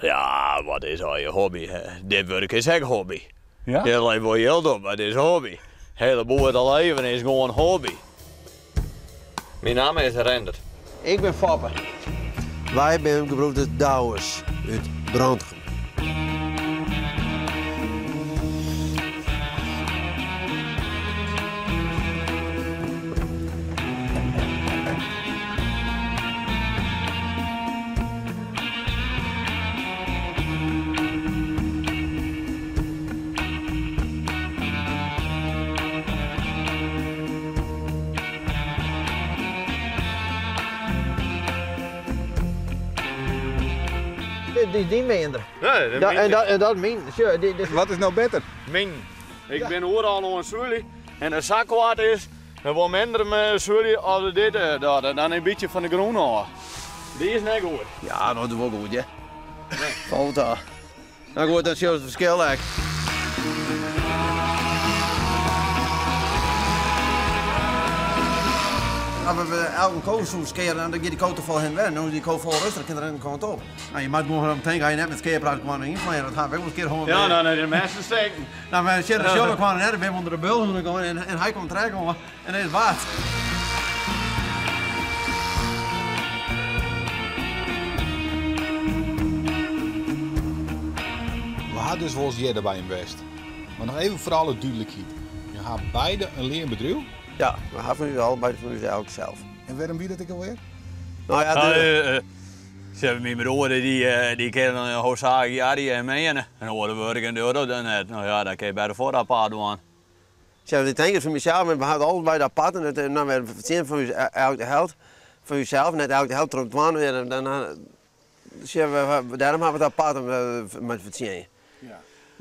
Ja, wat is al je hobby? Dit wurk is ek hobby. Ja? Dit levert wol jild op, mar it is hobby. Hele boer te leven is gewoan hobby. Myn namme is Rendert. Ik bin Foppe. Wy binne gebroeders Douwes út Brantgum. Dit is dyn meander. Nee, dat En dat, en dat myn. Sjoch, dit, dit... Wat is no better? Myn. Ik bin oeral oan sulje en as sa koart is, dan wol minder sulje as dit dat dan in bytsje fan de grûn ôf. Dy is net goed. Ja, dat is wol goed, ja. Falt ta. Nou goed, dan sjochst it ferskil ek. As we elk in ko soe skeare, dan giet dy ko te folle hinne wer. No is dy ko folle rêstiger, kin er in kant op. No, je moatte gewoan om tinke, as je net met skearpraat kwam ynfleane, dat ha ik ek wol in kear hân. Ja, dan is de messen steken. Nou, we sjogge sjogge kwam net, we binne ûnder de bulten gegaan en, en hy komt trek oan en is wat. We ha dus wolris earder by him west. Mar noch even foar alle dúdlikheid, je ha beide in leanbedriuw? Ja, we ha fan ús allebei fan ús elk sels. En wêrom wie dat ek alwer? Nou ja, de... Se hawwe myn broer dy kin hoofdzaaklik jarje en meane. En oare wurken docht dat dan net. No ja, dan kin je by de foar apart dwaan. Se hawwe de tankers foar mysels, mar we hawwe allebei dat apart en it dan wer fertsjinne fan ús elk de helt foar ússels, net elk de helt troch dwaan weer. Dan sjogge we, dêrom hawwe we it apart om mei te fertsjinjen.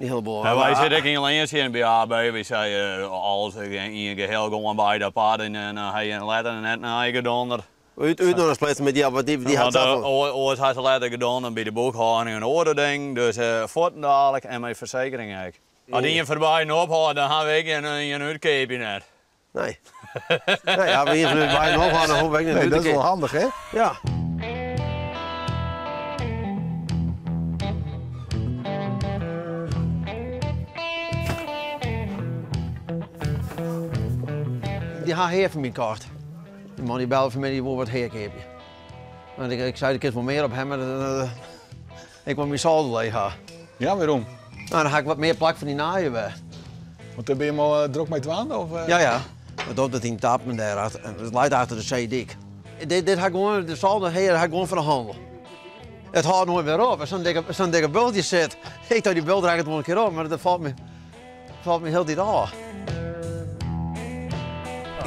Dy hiele boel. En wy sitte ek yn leantsjinst by AB. Wy seie alles ien geheel gewoan beide apart en dan ha je letter net in eigen donder. Út út noch splitsen met die, want die, die hat Want oars ha se letter gedaan by de boekhâlding en oare dingen, dus fuortendalik en mei fersekering ek. As ien fan beiden ophâldt, dan ha we ek gjin útkeapje net. Nee. Nee, as ien fan beiden ophâldt, dan hoege we ek net Nee, út te dat is wol keapjen. handich, hè? Ja. Dy ha hea fan my kocht. De man dy belle fan my, dy wol wat hea keapje. Want ik, ik sei, der kinst wol mear op ha, mar ik wol myn solder leech ha. Ja, wêrom? Nou, dan ha ik wat mear plak foar dy naaien wer. Want dêr binne je al drok mei dwaande? Of? Ja, ja. Want dat it yn tappen dêr achter, it leit achter de seedyk. Dit, dit ha ik gewoan, de solder hea ha ik gewoan foar de hannel. It hâldt noait wer op. As sa'n dikke, sa'n dikke bultje sit, ik tocht dy bult rekket wol in kear op, mar dat falt my, Falt my hieltyd ôf.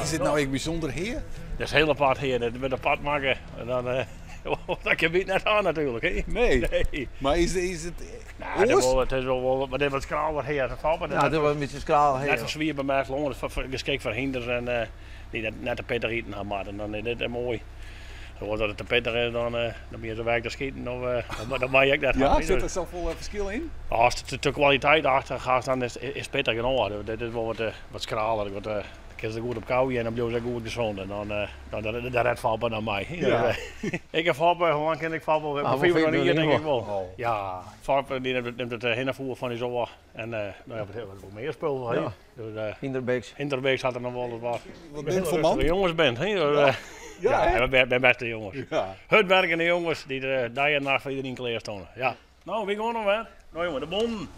Is dit no ek bysûnder hea? Dat is hiel apart hea, dat wurdt apart makke. En dan, dat kin wy net ha natuerlik. Hè? Nee. Nee. Mar is, is it Nou, dat oars? wol, it is wol, wol, mar dit wat skraler hea, dat falt my Ja, it is wol in bytsje skraal hea. Net sa swier bemêst lân, dat is geskikt foar hynders en dy't net, net te pittich iten ha moatte. En dan is dit moai. Oars as it te pittich is, dan dan begjint se werk te skiten of dat mei je ek net Ja, ha. sit der safolle ferskil yn? Ast te, te kwaliteitachtich hast, dan is is pittich genôch. Dit is wol wat, wat skraler, wat, dan kinne se goed op kauwen en dan bliuwe se goed gezond. En dan, dan, dan, dan redt Foppe dan mei. Ja. Ik en Foppe, hoe lang ken ik Foppe? Ah, Al 25 jier denk ik wol. Oh. Ja, Foppe die nimt it hinnefoer fan ús ôf. En nou ja, wat, wat meer spul. Ja. Dus, Hinderbeeks. Hinderbeeks hat er noch wol wat. Wat bin foar man? Jonges bent. Hè? Ja, ja, ja we ben beste jonges. Ja. Hurdwerkende jonges die de dag en nacht voor iedereen klear stonden. Ja. Nou, wie gaan nog weer? Nou jongen, de bonnen.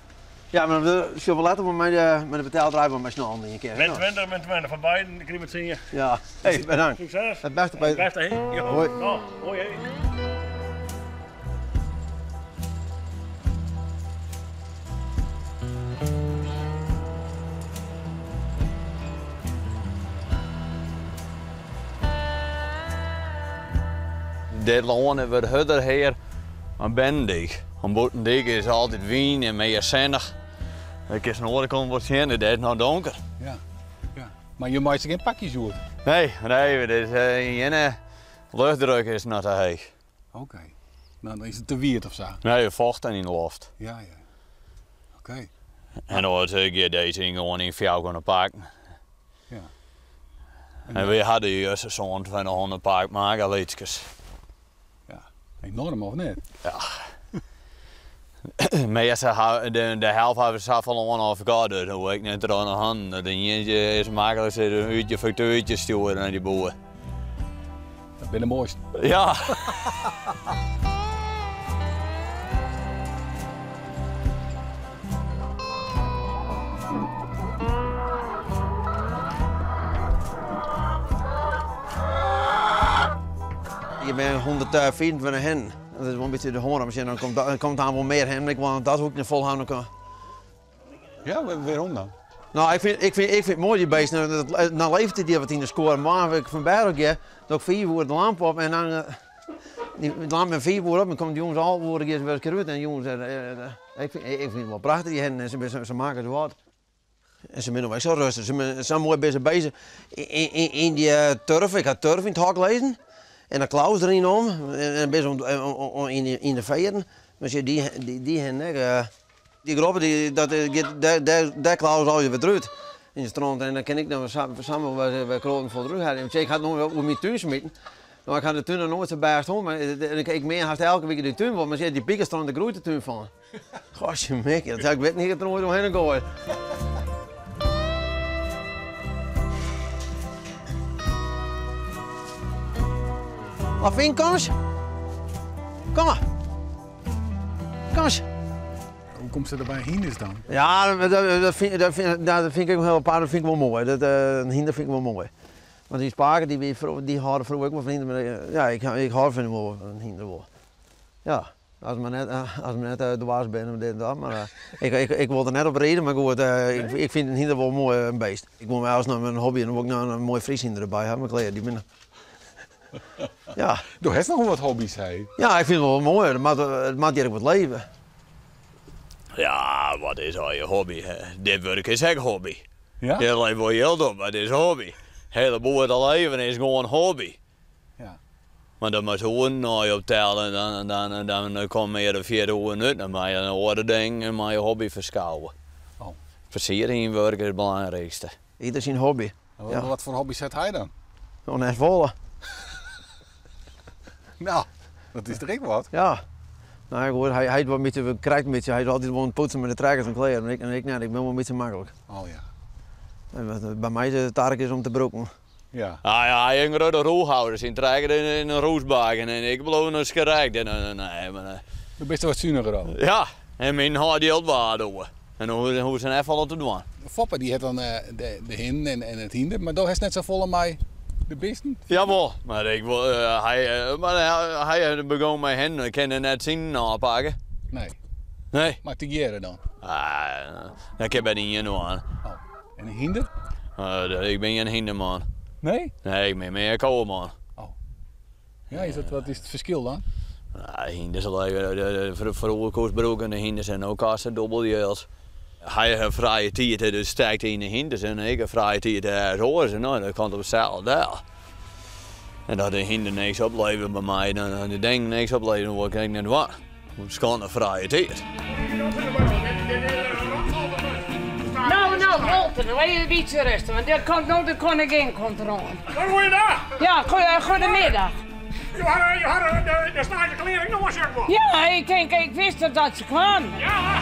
Ja, maar dan zullen we later maar met de, met de beteldraai maar snel een keer. Min 20, min 20. Van beiden, ik het zien. Ja, hey, bedankt. Succes. Het beste bij. Het beste, hè? Hoi. Nou, hoi, hoi. Dit lân wurdt hurder hear dan binnendyk. Want bûtendyk is altyd wyn en mear sinnich. Ik kinst oan de oare kant wol sjen, it is noch donker. Ja, ja. Mar je meitsje gjin pakjes oer? Nee, nee, dit is uh, luchtdruk is noch te heech. Oké. Nou, dan is it te wiet of sa? Nee, focht yn de loft. Ja, ja. Oké. En oars giet dizze yn gewoan yn fjouwerkante pakken. Ja. En wy hadden juster 2700 pak makke, lytskes. Ja, enorm of net? Ja. Measte ha de de helft hawwe safolle oan of ferkocht, dus hoech ik net troch de hannen. De ientje is maklik se in uurtje faktuertje stjoere nei dy boer. Dat binne de moaisten. Ja. Je binne 125 hinnen. Dat is wol in bytsje de honger om sjen, dan komt, dan komt dan wol mear hinnen. Ik wol dat hoek net folhawwe kan. Ja, wêrom dan? Nou, ik vind het mooi die beesten. Dan leeft het hier wat in de skoor. Maar ik van Berg ja, doe ik 5 uur de lamp op en dan die lamp ben 5 uur op en komt de jongens al uur weer uit en jongens, ik vind het wel prachtig die hennen en ze maken ze wat. En ze zijn nog zo rustig. Ze zijn zo mooi bezig bezig. In die turf, ik had turf in het hok lezen. En dan klaus erin om. En bezig om in de veren. Maar die, die, die, die, die groppen, die, dat, daar, daar, daar klaus al je weer uit. In de strand. En dan kan ik dan samen bij kroten vol terug hebben. Ik had nog wel op mijn tuin smitten. Maar ik had de tuin nog nooit zo bij maar ik meen haast elke week in de tuin, maar die pieken staan de groeit de tuin van. Gosje mikke, dat ik weet niet dat er nooit omheen gooien. Lafin, kom eens. Kom maar. Kom eens. Hoe komt ze erbij hinders dan? Ja, dat vind ik wel apart, dat vind ik wel mooi. Dat, een hinder vind ik wel mooi. Want die spaken die, die houden vroeger ook wel van hinder. Maar ja, ik hou van wel een hinder wel. Ja, als ik net, als ik net dwaas ben of dit en dat. Maar ik wil er net op reden, maar goed, ik vind een hinder wel mooi een beest. Ik wil mij als naar mijn hobby en dan wil ik nou een mooi Fries hinder erbij hebben. Maar kleren, die binnen. Ja. Du hast nog wat hobby's, hè? Ja, ik vind het wel mooi. Het maakt hier ook wat leven. Ja, wat is al je hobby? Hè? Dit werk is echt hobby. Ja? Je leeft wel geld op, maar het is hobby. Hele boer te leven is gewoon hobby. Ja. Maar dan moet horen nou je optellen, dan komt meer dan 4 uur uit. Dan moet je een orde ding en moet je hobby verschouwen. Oh. Versiering werk is het belangrijkste. Ieder zijn hobby. En Ja. wat voor hobby zet hij dan? Gewoon echt volle. Nou, dat is direct wat. Ja. Nou goed, hij wel een beetje, krijgt een beetje, hij is altijd wel een poetsen met de trekkers en kleren. En ik, nee, ik ben wel een beetje makkelijk. Oh ja. En bij mij is het taak is om te broeken. Ja. Ah ja, hij heeft een grote roelhouder, zijn trekker in een roesbaken en ik beloof een scherijk. Nee, nee, maar, Du bist er wat zuiniger over. ja, en mijn hart die waar door. En hoe zijn even al te doen. Foppe die heeft dan de hin en het hinder, maar daar is net zo volle mij de beesten. Jawel, maar ik wil, hij begon met hen, ik kan het net zien aanpakken. Nee. Nee. Maar te geren dan? Ah, ik heb het niet aan. Oh. En een hinder? Ik ben geen hinderman. Nee? Nee, ik ben meer koolman. Oh. Ja, is dat, wat is het verschil dan? Nou, hinders alleen, voor oorkoersbroek en de hinders zijn ook als dubbel geld. Hij heeft vrije tijd, dus stijgt in de hinders en ik heb vrije tijd ergens en nou, dat komt op hetzelfde daar. En dat de hinder niks oplevert bij mij, dan de ding niks oplevert, dan word ik net wat. Het kan een vrije tijd. Nou, Walter, dan wil je een beetje rusten, want er komt nou de koningin komt eraan. Goeiedag. Ja, goedemiddag. Je had de stage kleren nog zeg maar. Ja, ik denk, ik wist dat ze kwam. Ja.